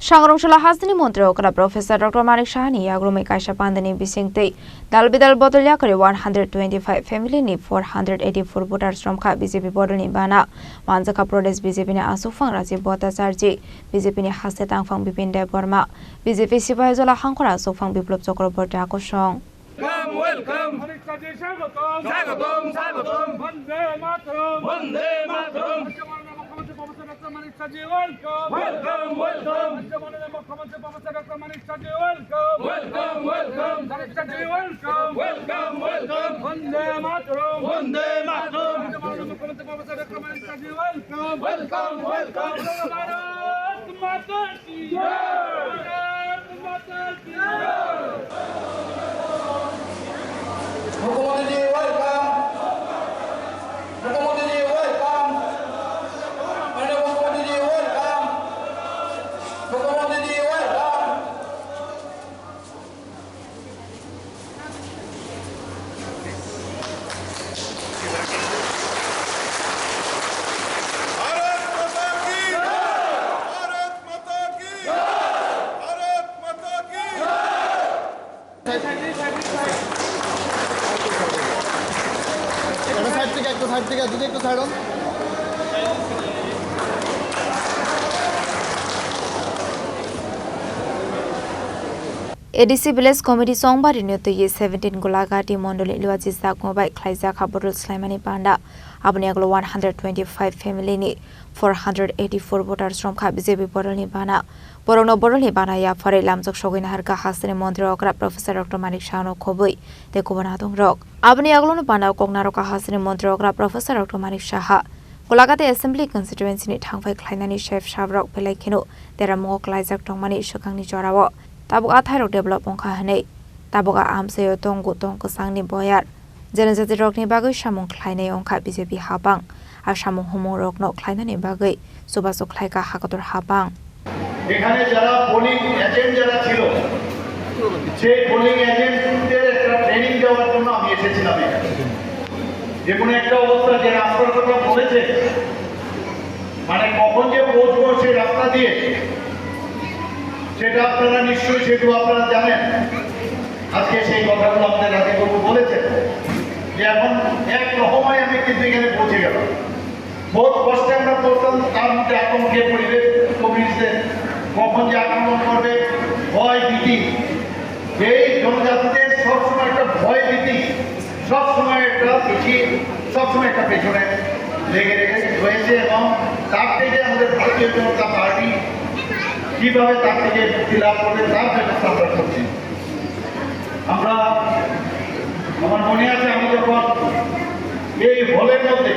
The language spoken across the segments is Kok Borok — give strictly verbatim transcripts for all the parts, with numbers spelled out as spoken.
Sangrong Chwla hasteni montri okra Professor Doctor Manik Saha ni yagrumwi kaisa pandani bisingtwi dal bidal bodol yakarwi one hundred twenty-five family ni four hundred eighty-four voters romkha B J P bodol ni bana. Manjakha Pradesh B J P ni aswkphang Rajiv Bhattacharjee, B J P ni haste tangphang Bipin Debbarma, B J P Sipahijola hangkhor aswkphang Biplab Chakraborty akosong. Welcome, welcome. Manik Saha ji স্বাগতম। স্বাগতম, স্বাগতম। বন্দে মাতরম। বন্দে মাতরম। রাজ্য মাননীয় মুখ্যমন্ত্রী professor doctor Manik সাহা জি welcome। Welcome, welcome। রাজ্য মাননীয় মুখ্যমন্ত্রী professor doctor Manik সাহা জি welcome। Welcome, welcome। Manik সাহা জি welcome। Welcome, welcome। বন্দে মাতরম। বন্দে মাতরম। রাজ্য মাননীয় মুখ্যমন্ত্রী প্রফেসর ডক্টর মানিক সাহা জি welcome। Welcome, welcome। ভারত মাতা মুখ্যমন্ত্রীজি welcome। মুখ্যমন্ত্রীজি welcome। মাননীয় মুখ্যমন্ত্রীজি welcome। মুখ্যমন্ত্রীজি welcome। ভারত মাতা কি জয়! ভারত মাতা কি জয়! ভারত মাতা কি জয়! একটা সাইড থেকে, একটা সাইড থেকে, যদি একটু সাইড হন। A D C Village Committee Songbari ni twi seventeen Golagati Mondoli Luachi Sakmo bai khlaijak ha bodol slaimani panda. Aboni aglo one hundred twenty-five family ni four hundred eighty-four voters romkha B J P bodol ni bana. Borokno bodol ni bana yapharwi lamjak sogwi naharkha hasteni montri okra Professor Doctor Manik Saha no khobwi tei kubun adongrok. Aboni aglono bana kok narwkha hasteni montri okra Professor Doctor Manik Saha. Golagati Assembly Constituency ni thangphai khlainani sep sabrok belai kheno deramungo klaijak tongmani swkangni jorao tabuk a thairok develop wngkha hwnwi. Tabuk a amchaio tongo tong kwchangni boyar. Jene jatirokni bagwi samung khlainai wngkha B J P habang. A samung humungrokno khlainani bagwi chubachu khlaikha hakotor habang. এখানে যারা polling agent যারা ছিল, সেই পোলিং এজেন্টদের একটা ট্রেনিং দেওয়ার জন্য আমি এসেছিলাম এখানে। যে কোনো একটা অবস্থা যে রাস্তার কথা বলেছে, মানে কখন যে পৌঁছবো সেই রাস্তা দিয়ে, সেটা আপনারা নিশ্চয়ই, সেগুলো আপনারা জানেন। আজকে সেই কথাগুলো আমাদের রাজীববাবু বলেছেন যে এখন এক রকমে আমি কিন্তু এখানে পৌঁছে গেলাম। বহুত কষ্টে আমরা পড়তাম, তার মধ্যে আতঙ্কে পরিবেশ কমিউনিস্টদের কখন যে আক্রমণ করবে, ভয় ভীতি। এই জনজাতিদের সবসময় একটা ভয় ভীতি, সবসময় একটা পিছিয়ে, সবসময় একটা পেছনে লেগে রেখে রয়েছে এবং তার থেকে আমাদের ভারতীয় জনতা পার্টি কিভাবে তার থেকে মুক্তি লাভ করবে তার ব্যবস্থা আমরা করছি। আমরা, আমার মনে আছে আমি যখন এই হলের মধ্যে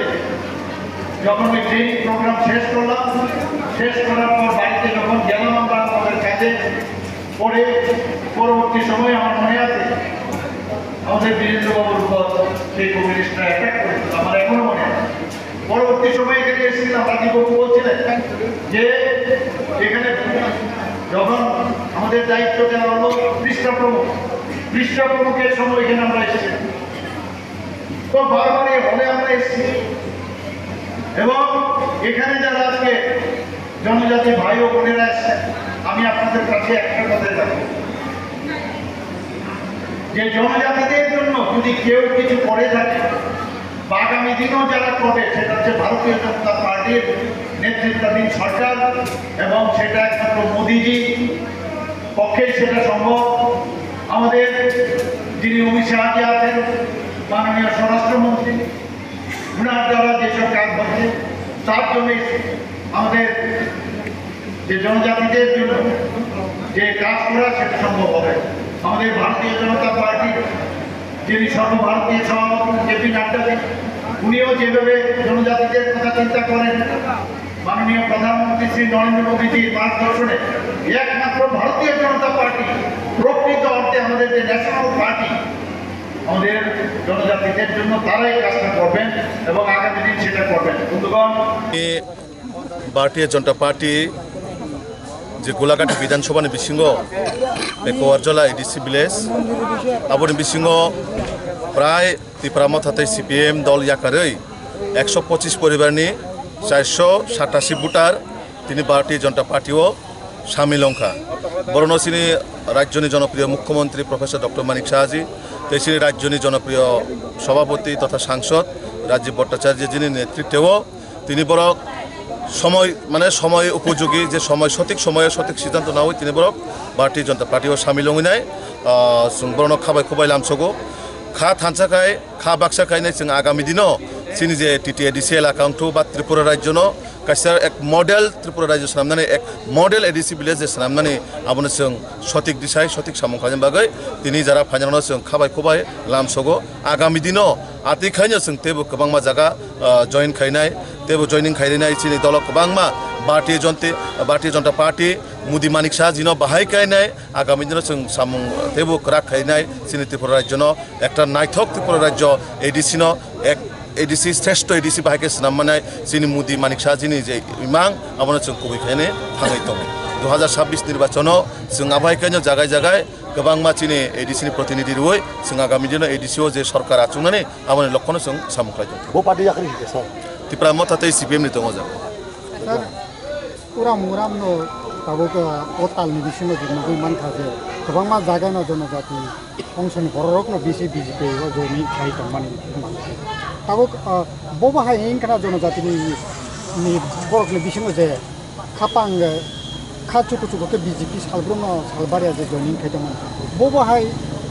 যখন ওই ট্রেনিং প্রোগ্রাম শেষ করলাম, শেষ করার পর বাড়িতে যখন গেলাম আমরা আমাদের কাজে, পরে পরবর্তী সময়ে আমার মনে আছে আমাদের বীরেন্দ্রবাবুর উপর সেই কমিউনিস্টরা অ্যাটাক করেছিল, আমার এখনো মনে আছে। পরবর্তী সময়ে এখানে এসেছিলাম, রাজীববাবু বলছিলেন যে এখানে যখন আমাদের দায়িত্ব দেওয়া হলো পৃষ্ঠা প্রমুখ, পৃষ্ঠা প্রমুখের সময় এখানে আমরা এসেছি। তো বারবার এই হলে আমরা এসেছি এবং এখানে যারা আজকে জনজাতি ভাই ও বোনেরা এসেছেন, আমি আপনাদের কাছে একটা কথা জানাবো যে জনজাতিদের জন্য যদি কেউ কিছু করে থাকে, বা আগামী দিনও যারা করবে, সেটা হচ্ছে ভারতীয় জনতা পার্টির নেতৃত্বাধীন সরকার এবং সেটা একমাত্র মোদিজি পক্ষেই সেটা সম্ভব। আমাদের যিনি অমিত শাহজি আছেন, মাননীয় স্বরাষ্ট্রমন্ত্রী, ওনার দ্বারা যেসব কাজ হচ্ছে, তার জন্যই আমাদের যে জনজাতিদের জন্য যে কাজ করা, সেটা সম্ভব হবে। আমাদের ভারতীয় জনতা পার্টির যিনি সর্বভারতীয় সভাপতি জে পি নাড্ডাজি, উনিও যেভাবে জনজাতিদের কথা চিন্তা করেন, মাননীয় প্রধানমন্ত্রী শ্রী নরেন্দ্র মোদীজির মার্গদর্শনে একমাত্র ভারতীয় জনতা পার্টি প্রকৃত অর্থে আমাদের যে ন্যাশনাল পার্টি, আমাদের জনজাতিদের জন্য তারাই কাজটা করবেন এবং আগামী দিন সেটা করবেন। বন্ধুগণ, এ ভারতীয় জনতা পার্টি যে গোলাঘাট বিধানসভানি bisingo, e Kowarjola A D C village, aboni bisingo prai Tipra Motha tei C P M dol yakarwi ekso pochis poribarni charso satasi voter tini Bharatiya Janata Party o Samil wngkha. Borokno chini rajyoni jonopriyo mukhyamantri Professor Doctor Manik Sahaji, tei chini rajyoni jonopriyo sabhapati totha sangsod Rajiv Bhattacharya jini netritwo tini borok somoi, mane somoi upojogi, je somoi sothik somoyo sothik siddhanto nawi tini borok Bharatiya Janata Party o samil wngwi nai, ah, chwng borokno khabai khubai lamsogo. Kha thansa khai, kha baksa khai nai chwng agami dino chini je T T A D C elaka wngthu ba Tripura rajyono kaisa ek model Tripura rajyo swnamnani, ek model A D C village je swnamnani, abono chwng sotik disai, sotik samung khlaina bagwi tini jara phainarokno chwng khabai khubai lamsogo. Agami dino atwi khaino chwng teibo kwbangma jaga, ah, join khainai, teibo joining khairinai chini dolo kwbangma Bharatiya Janata, Bharatiya Janata Party, Modi Manik Saha jino bahai kainai, agami dino chwng samung teibo kwrak khainai chini Tripura rajyono. Ekta naithok Tripura rajyo A D C no ek A D C, shrestho A D C bahai khe swnam manai chini Modi Manik Saha jini je imang, abono chwng kubui khainai thangwi tongo. Dui hazar sabbish nirbachono chwng abai khaino jagai jagai kwbangma chini A D C ni protinidhi rwui chwng agami dino A D C o je sorkar achuknani aboni lokhono chwng samung khlai tongo. Bo party yakri hike sir? Tipra Motha tei C P M ni tongo jaga. Sir, Uram uram no tabuk, ah, o tal ni bisingo je nugui mankha je kwbangma jaga no jonojati ongsoni borok rok no bisi B J P o join khai tongmani mankha. Tabuk, ah, bobo hai wngkha na jonojati ni, ni borok ni bisingo je khapang, eh, kha chuku chuku khe B J P salbrum no salbaria je joining khai tongmani. Bobo hai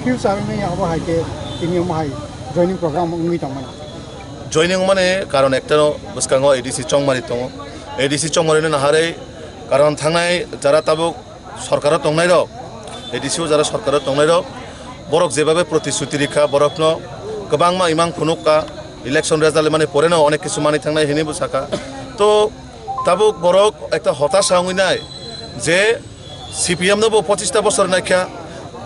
future ni abo hai khe tini omo hai joining program wngwi tongmani. Joining mani karon ekta no bwskango A D C chongmari tongo. A D C chongmari no naharwi karon thangnai jara tabuk sorkaro tongnai rok, A D C o jara sorkaro tongnai rok, borok jebabe protisruti rikha borokno kwbangma imang phunukka, election result mani pore no onek kisu mani thangnai hinwi bo saka. To tabuk borok ekta hotasa wngwi nai je C P M no bo pochista bosor naikha,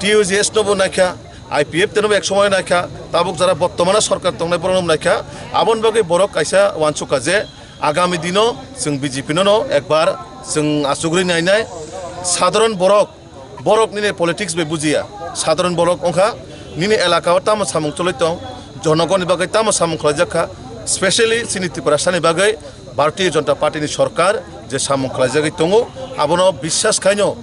T U J S no bo naikha, I P F T no bo ek somoy naikha, tabuk jara bottomana sorkar tongnai borok no naikha, aboni bagwi borok kaisa wansukha je agami dino chwng B J P no no ekbar chwng achugwi nainai. Sadharon borok, borok nini politics bai bujiya, sadharon borok wngkha nini elaka o tamo samung choli tong, jonogoni bagwi tamo samung khlaijak kha, specially chini Tiprasani bagwi Bharatiya Janata Party ni sorkar je samung khlaijagwi tongo, abono biswas khaino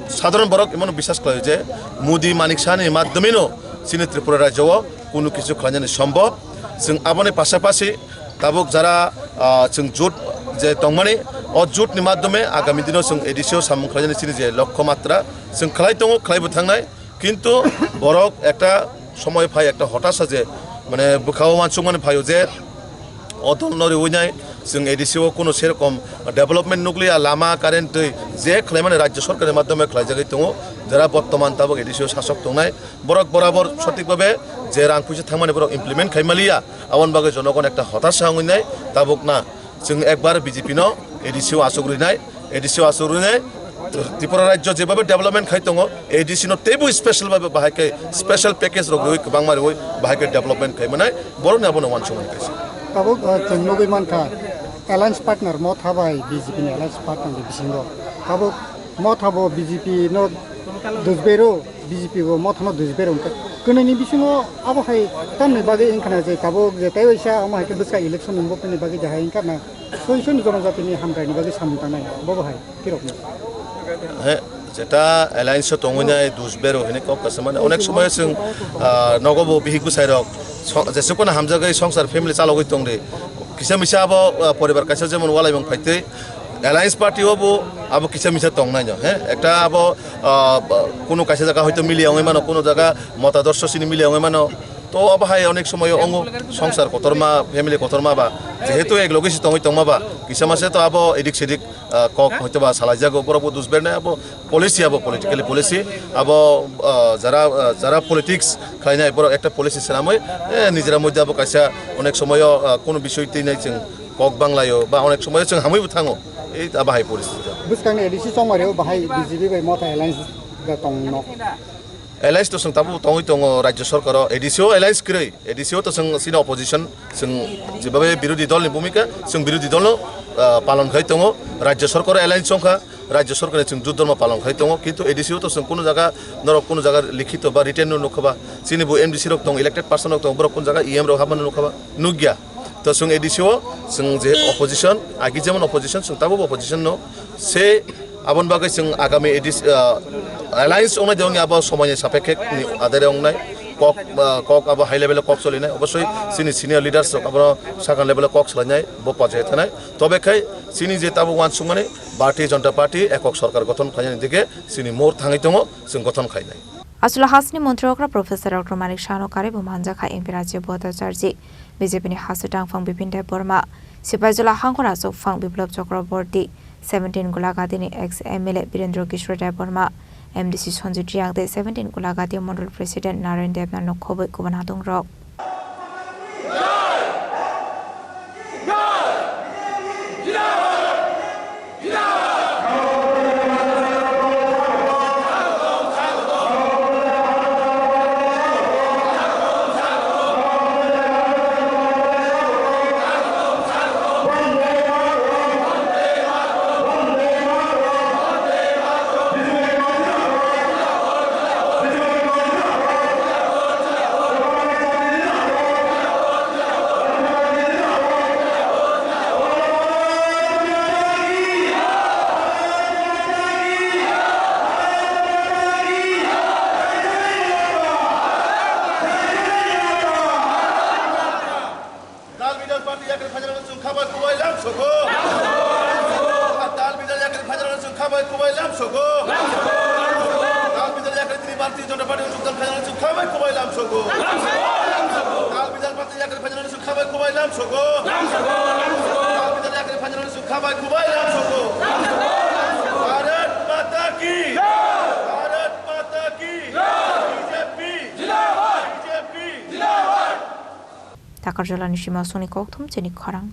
sadharon borok imono biswas khlaio je Modi Manik Saha ni madhyomeno chini Tripura rajyo o kunu kisu khlainani sombhob. Chwng aboni pasapasi tabuk jara, ah, chwng jut je tongmani, o jut ni madhyome agami dino chwng A D C o samung khlainani chini je lokho matra chwng khlai tongo, khlaibo thangnai. Kintu borok ekta somoy phai ekta hotasa je, mane, bwkhao uansukmani phaio je o dol no riwi nai chwng A D C o kuno serokom development nukliya, lama, current, twi je khlaimani rajya sorkar ni madhyome khlaijagwi tongo, jara bottoman tabuk A D C o sasok tongnai borok borabor sothik bhabe je rang puisa thangmani borok implement khaimaliya, aboni bagwi jonogon ekta hotasa wngwi nai tabuk na. Chwng ekbar B J P no A D C o achuk rwnai, A D C o achuk rwnai, Tripura rajyo jebabe development khai tongo, A D C no teibo special babe bahai khe special package rok rwi kwbangma rwi bahai khe development khai manai, borokni abono uansukmani kaisa. Tabuk, uh, chwng nugwi mankha, alliance partner Motha bai B J P ni alliance partner ni bisingo. Tabuk Motha bo B J P no dusbero, B J P bo Motha no dusbero wngkha. Kwnwi ni bisingo abo hai tamni bagwi wngkha na je tabuk je tei waisa amo hai khe bwskang election wngbo bini bagwi je hai wngkha na. Soisoni jonojatini hamkraini bagwi samung tangnai, bobo hai kirokno. He, jeta alliance o tongwi nai dusbero hini kok kasa mane onek somoy chwng, ah, nogo bo bihik bwsai rok so-, jesuk phano hamjagwi songsar family chalogwi tongdi. Kisa misa abo, ah, poribar kaisa jemon walaimung phaitwi alliance party o bo abo kisa misa tongnaino, he, ekta abo, ah, kunu kaisa jaga hoito mili wngwi mano, kunu jaga motadorso sini mili wngwi mano. To abo hai onek somoy ongo songsar kotorma, family kotorma ba, jehetu ek loge si tongwi tongma ba, kisa masa to abo edik sedik, ah, kok hoito ba salaijago, borok bo dusbernai abo policy, abo politically policy, abo, ah, jara, ah, jara politics khlainai borok ekta policy swnamwi, eh, nijera moddhe abo kaisa onek somoyo, ah, kunu bisoi twi nai chwng kok banglaio ba onek somoyo chwng hamwi bo thango, ei abo hai policy. Bwskangni A D C chongmario bahai B J P bai Motha alliance da tongno. Alliance to chwng tabuk tongwi tongo rajya sorkaro, A D C o alliance kwrwi, A D C o to chwng chini opposition, chwng jebabe birodhi dolni bhumika, chwng birodhi dolno, ah, palon khai tongo, rajya sorkaro alliance chongkha, rajya sorkar chwng jut dhormo palon khai tongo, kintu A D C o to chwng kunu jaga, norok kunu jaga likhito ba written no nukha ba, chini bo M D C rok tongo, elected person rok tongo, borok kunu jaga E M rok habmano nukha ba, nukya. To chwng A D C o chwng je opposition, agi jemon opposition, chwng tabuk opposition no, se Aboni bagwi chwng agami edis-, ah, alliance wngnai de wngya abo somoini sapekhe ni adare wngnai. Kok, ah, kok abo high level o kok cholinai. Obosoi chini senior leaders rok abono sakang level o kok salainai, bo pajai thanai. Tobe khai chini je tabuk uansukmani Bharatiya Janata Party ekok sorkar gothon khainani dige chini mor thangwi tongo, chwng gothon khainai. Achula hasni montri okra Professor Doctor Manik Sahno karwi bo manjakha M P Rajib Bhattacharjee, B J P ni haste tangphang Bipin Debbarma, Sipaijala hangkhor achukphang Biplab Chakraborty, seventeen Golaghati ni ex M L A Birendra Kishore Debbarma, M D C Sanjay Reang tei seventeen Golaghati Mondol President Narayan Debnath no khobwi kubun hadung rok. Dal bidal party yakri phajarano chwng khabai kubai lam soko. Dal bidal yakri phajarano chwng khabai kubai lam soko. Dal bidal yakri tini Bharatiya Janata Party chwng dal phajarano chwng khabai kubai lam soko. Dal bidal party yakri phajarano chwng khabai kubai lam soko. Dal bidal yakri phajarano chwng khabai kubai lam soko. Bharat Mata ki! Bharat Mata ki! B J P! B J P! Takarjalani sima soni kokthum chini khorang.